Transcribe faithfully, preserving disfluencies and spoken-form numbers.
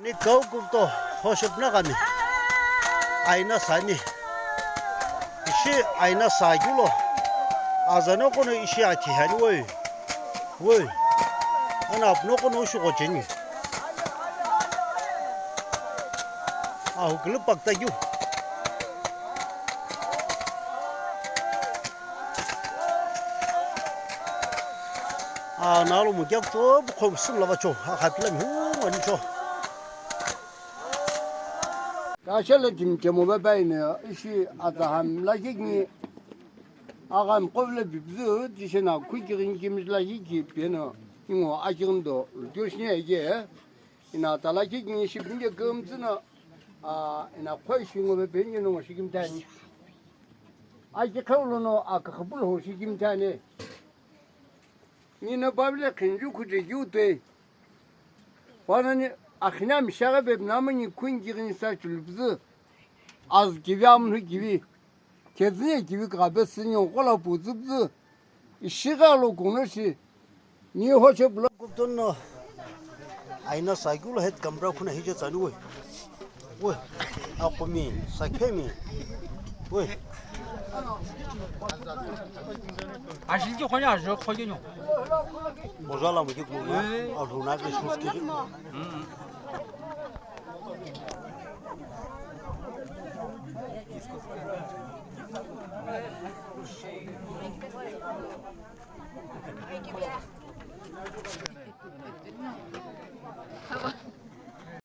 Ni kau kuto hoshop na kami. Aina sani. Ishi aina sa kilo. Azano kono ishi ati hani woi. Woi. Ana apno kono ushu kocheni. Ahu kulu pakta kyu. A nalo mu kyak to bu khom sum lava cho. A khapila mi hu ani cho. Ka shele tim chemo ba bai ne ishi ata ham la kik ni. Agam kovle bibzu tishena kukirin kimjla hiki peno ingo ajirim do rutyoshni ege. Ina tala kik ni shibinge kumtsuna, a, ina khoi shingo be benye no shigim tani. Aji khaulo no akakhabul ho shigim tani. Nina babile khinju khuje yute. Wana ni akhina mishaga be namani kungirin sa chulubzu. Az kivi amnu kivi. Kezinye kivi kabe sinyo kola puzubzu. Ishigha lo kungna shi. Ni hoche bula. Kupton no. Aina sa kilo het kamra khuna hije tsani woi. Woi. Akumi, sakhemi. Woi. Ashil ki khoni ajo khoji no. Bojala mu ki kuma. Woi. Aruna ke shus ki. Mm.